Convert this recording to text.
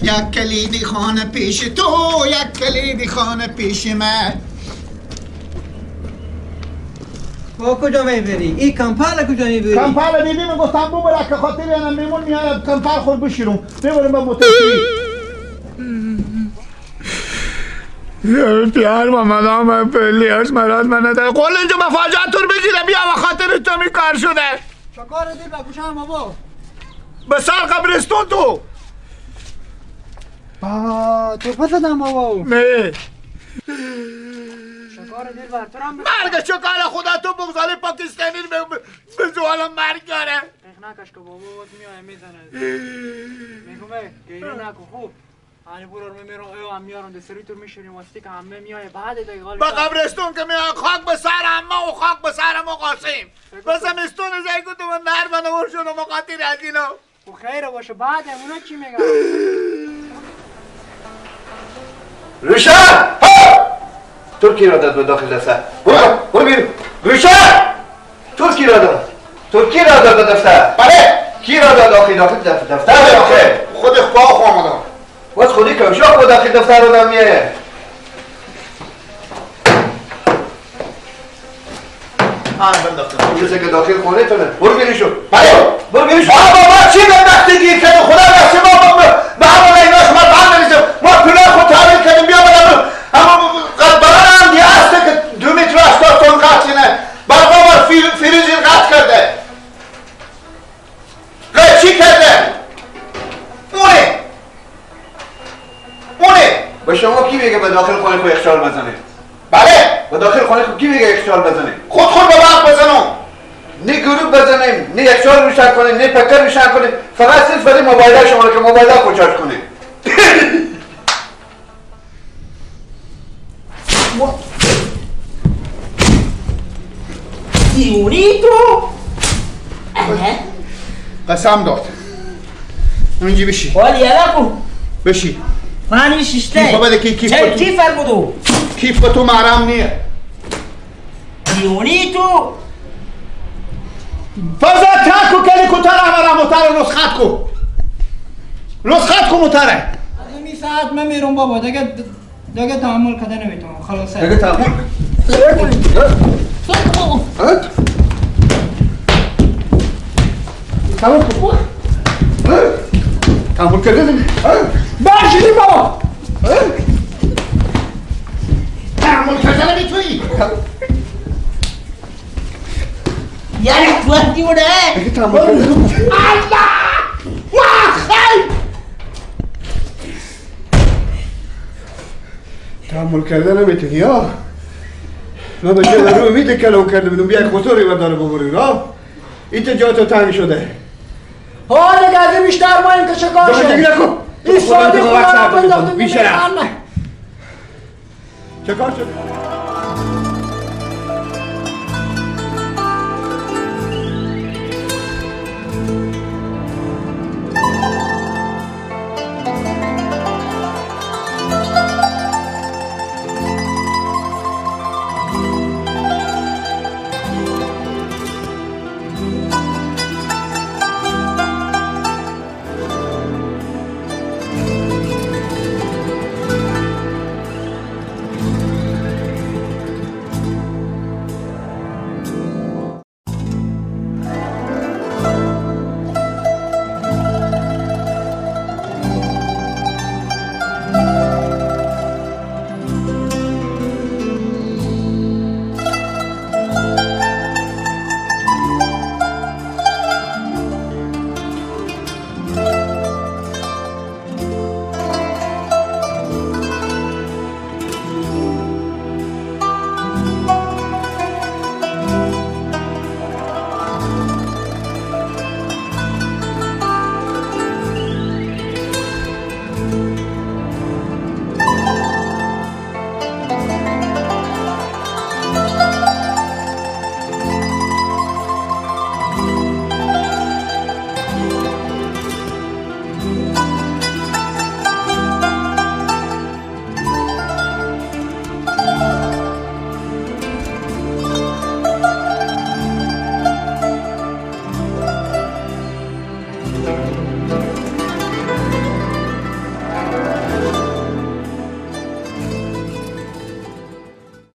یک کلید خانه پیش تو، یک کلید خانه پیش من. با کجا میبری؟ این کمپال کجا میبری؟ کمپال بیبی من گفتم ببره که خاطر اینا میمون میاد کمپال خود بشیرم ببرم به موتورسیکل. پیار محمد پلیاس مراد من نداره قول اینجا مفاجعت رو بگیره بیا و خاطر تو می کار شده. چکار دی با گوشم بابا؟ به سر قبرستون تو. با تو پس دادم بابا. نه. چکار دی بر تو هم مرگ چکار خدا تو بغزال پاکستانی به زوالم مرگ داره. نکش که بابا وقت میای میزنه. میگم گیره نکن خوب. آنی برو میرم او هم میارم دسری تو میشینیم واسطی که همه میای بعد دیگه با قبرستون که میای خاک به سر همه و خاک به سر ما قاسم بزمستون زای تو من نر من ورشون و خاطر از اینو و خیر باشه بعد اونا چی میگن. روشن ترکی را داد به داخل دفتر. برو برو بیرون. روشن ترکی را داد، ترکی را داد به دفتر. بله کی را داد داخل دفتر؟ داخل خود خواخ آمدم. باز خودی کمشا خود داخل دفتر رو میایه. آن بنداختم. کسی که داخل خونه تونه. برو بیرون شو. بله برو بیرون شو. بابا چی بدبختی گیر کردیم خدا بخشه ما به همون ایناش ما بند نمی‌زنیم. ما پولای خود تحویل کردیم بیا بلم. اما برای هم دیگه هسته که 2 متر 80 تن قطع اینه. برای بابا فریز این قطع کرده. قطع چی کرده؟ اونه. اونه. به شما کی میگه به داخل خونه خود یخچال بزنید؟ بله به داخل خانه خود کی میگه یخچال بزنیم؟ خود به برق بزنم. نه گروه بزنیم، نه یخچال روشن کنیم، نه پکر روشن کنیم، فقط صرف برای موبایل شما که موبایل خود شارژ کنیم. دیونی تو؟ قسم داد. اینجا بشی. ولی یلا بشی. معنیش işte. کیف بده کی کیف تو. چی فرمودو؟ کیف تو محرم نیه. دیونی تو؟ فضا تاکو کلی کوتره مرا متره نسخت کو. نسخت کو متره. این ساعت من میرم بابا دیگه دیگه تحمل کردن نمیتونم خلاصه. دیگه تحمل. تحمل کو. تحمل کردن. باشی بابا. تحمل کردن نمیتونی. یعنی تو دیونه. تحمل کردن. الله. واه خیر. تحمل کردن نمیتونی ها. من به جای رو امید کلام کرده بودم بیای خطوری برداره ببری را. این جا تو تنگ شده. ها دیگه از این بیشتر ما این که چکار شد. دیگه نکن. این ساده خدا را بنداختم بیشرف. چکار شد؟ Thank you.